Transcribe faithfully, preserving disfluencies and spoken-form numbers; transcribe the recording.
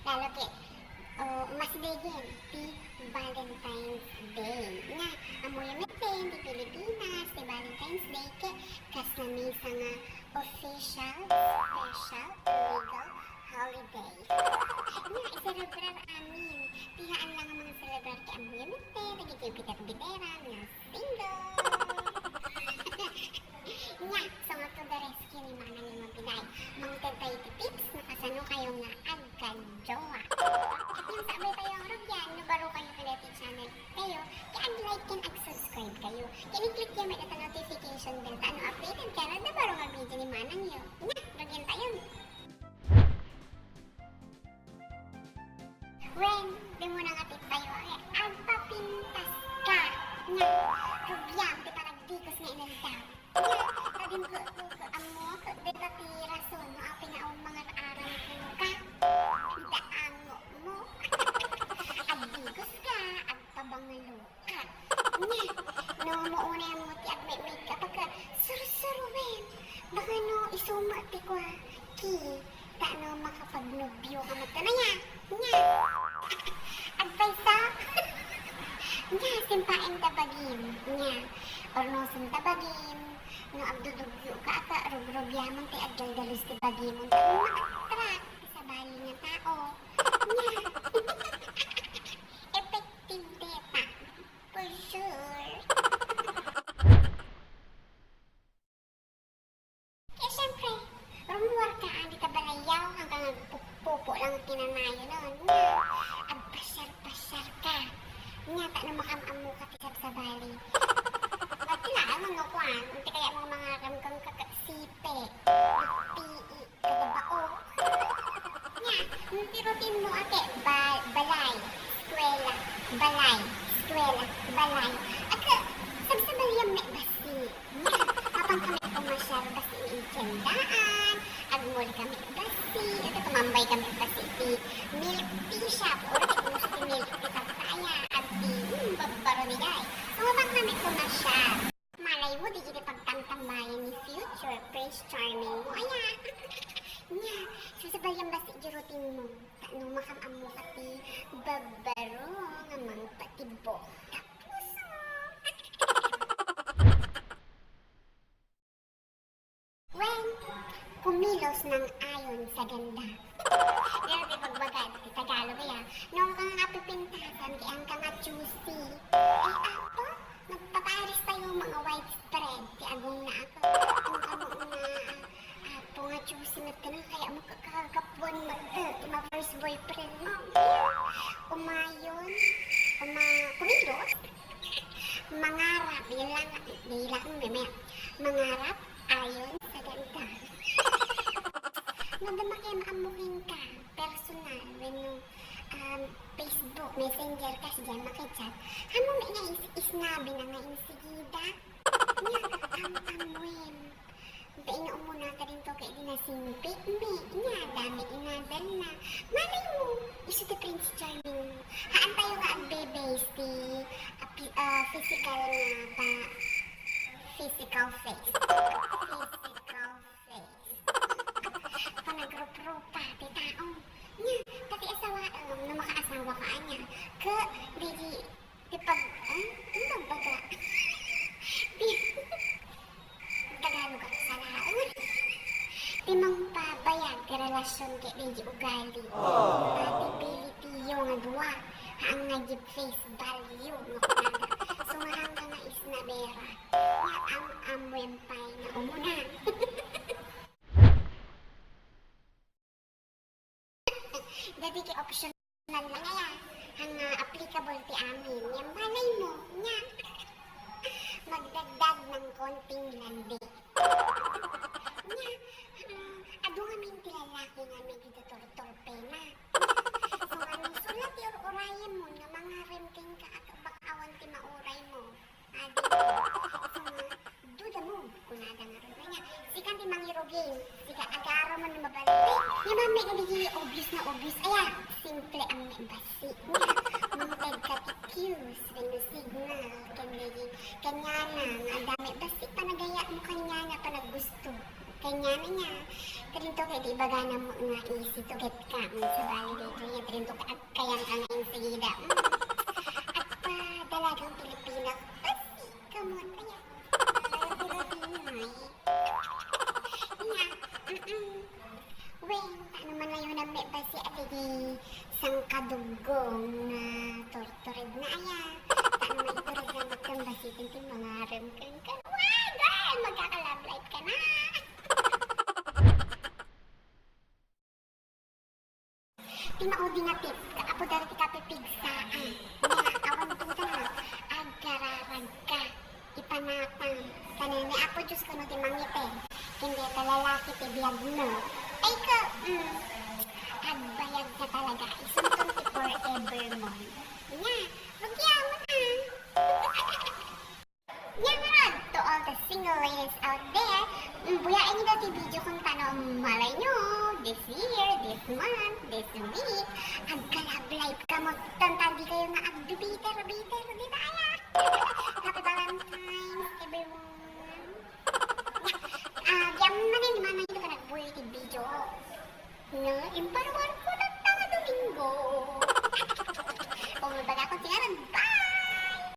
Lalo ket, o, mas daydiay ti Valentine's Day. Nga, ammoyo met ti Pilipinas, ti Valentine's Day ket kasla maysa nga official, special, legal holiday. Nga, iselebrar amin. Ti haan lang nga mangaselebrar ket ammoyo met ti dagiti biter-biteran nga single. Nga, so, to the rescue ni Manang Emma Pinay. Mangted tayo ti tips no kasano kayo nga agkajowa. Ket ngem sakbay tayo nga rugian, no baro kayo ken daytoy channel tayo, ket ag-like ken ag-subscribe kayo. Ket i-click yo met dayta notification bell ta no updated kayo no baro nga video ni Manang yo. Nga, rugian tayo. Wen, di mo na nga ti payo, eh, agpapintas ka. Nga, rugiam ti panagdikos nga inaldaw. Nga, ta di mo ku-, ku-, ku-, ammo, ku-, deta ti rason no apay nga awan mangar-aram kenka. Daango mo. Agdikos ka, agpabangalo. Kat, nya, no, maunay mo ti agmay-make-up, agka, sursuro wen. Baka no, isuma ti kua, ki, ta no, makapagnobio ka met. Ano ya? Nya. Advice, ah? Nya, simpaen ta bagim. Nya. Ornosen ta bagim. No, agdudugyo ka, agka, rugrugyaman ti agdaldalus ti bagimon. Ta no, ma-attract ti sabali nga tao. Nya. Effective deta. For sure. Kaya siyempre, rumuar ka, ah, dita balayaw, hanggang agpupupo lang kinanayon, no? Nya, agpasyar-pasyar ka. Nya, ta no makaam-ammoka ti sabsabali. At kailangan mo, no, kuan, unti kaya mo mangaram kang kaka-, sipe, pii, Kada bao. Nya, ti routine mo, ate, ba-, balay, eskwela, balay, eskwela, balay. Agka, sabsabaliam met bassit. Nya, mapan kami pumasyar bassit iti tiendaan, agmall kami bassit, agka tumambay kami bassit iti milk tea shop, uray ti uso ti milk tea, tataya, agdi, hmm, babbaro ni Guy. So, mapan kami pumasyar. Malay mo, di iti pagtamtambayan ni future Prince Charming mo, aya. Nya, sabsabaliam bassit di routine mo. Ta no makaam-ammoka ti babbaro nga mangpatibok ta puso. Wen, kumilos nang ayon sa ganda. Pero ti pagbaga ti Tagalog, aya, no, ka nga pipintasan, kaya ka nga choosy. Eh, apo, magpapares tayo mga widespread ti agong na ako. Ang amo na, ah, apo nga choosy met ka na, kaya mo kakagapuan met, eh, ti ma-first boyfriend mo. Umayon, uma-, kumilos, mangarap, yan lang, yan lang, meme. Mangarap, ayon sa ganda. No, da makiam-ammo kenka, personal, wenno, um, Facebook, Messenger, kas diay makichat. Ammom nga is-, isnabi na nga insigida. Nya, am-, ammoem. Dayta no umuna ta dinto ket di nasingpet mi. Nya, dami inadal na. Malay mo, isu ti Prince Charming mo. Haan tayo nga agbe-base ti, ah, pi-, ah, physical nga pa-, physical face. Physical face. Panagrup-rupa ti tao. Nya, pati asawaem, no makaasawa ka, ania. Ke, daydi, ti pag-, ah, ano baga? Ti, Tagalog ako sa laeng. Ti mangpabayag ti relasyon ket daydi ugali. Pati pili tiyo nga dua, haan nga di face value nga kunada. Sumarang ka nga isnabera. Nga am-ammoem pay nga umuna. Daydi ket optional lang aya, nga applicable ti amin. Ngem malay mo, nya, magdagdag ng konting landi. Nya, ah, adu ngamin ti lalaki nga medyo tortorpena. So, ano, sulat ti ur-urayem mo nga mangarem kenka, baka awan ti mauray mo. Adi, so nga, duda mo, kunada ngarud. Anya, sika ti mangirugin, sika agarem no mabalin. Nya, mami, nga di obvious na obvious. Aya, simple ang bassit. Nya, mangted ka ti cues, wenno signal, ken dagiti, kaniana, nga adda met bassit panagayat mo kaniana, panaggusto. Kaniana nya, Trinto kay di ibagana mo nga isi tuget ka. Mm, sabali daytoy nga trinto ka agkayam ka nga insigida. Mm. Agpadalagang Pilipina. Basi ka mo, kaya. Nga, mm-mm. Wen, ano man layo na may basi at di sangkadugong na tortured na aya. Ano man ito rin na basi tintin mga rem keng keng. Why, girl? Magkaka-love life ka na. Ti maudi nga tip, kaapo daro ti kapipigsaan. Nga, awan ti na, agkararag ka. Ipanatang. Kani ni Apo Diyos kuno ti mangipin. Ken dayta lalaki ti biagmo. Ay ka, mm, agbayag ka talaga. Isunton ti forever mo. Nga, rugiaw mo na. Nya ngarud, to all the single ladies out there, mm, buyaen ida ti video kun ta no malay nyo, this year, this month, this week, agka-love life kamo, tan ta di kayo nga agbi-bitter-bitter, di ba, aya? Happy Valentine's, everyone! Nya, ah, di amin manen, manay ito ka nagbuya iti video. Nga, imparuar ko tatta nga Domingo. Kung mabaga ko, siya,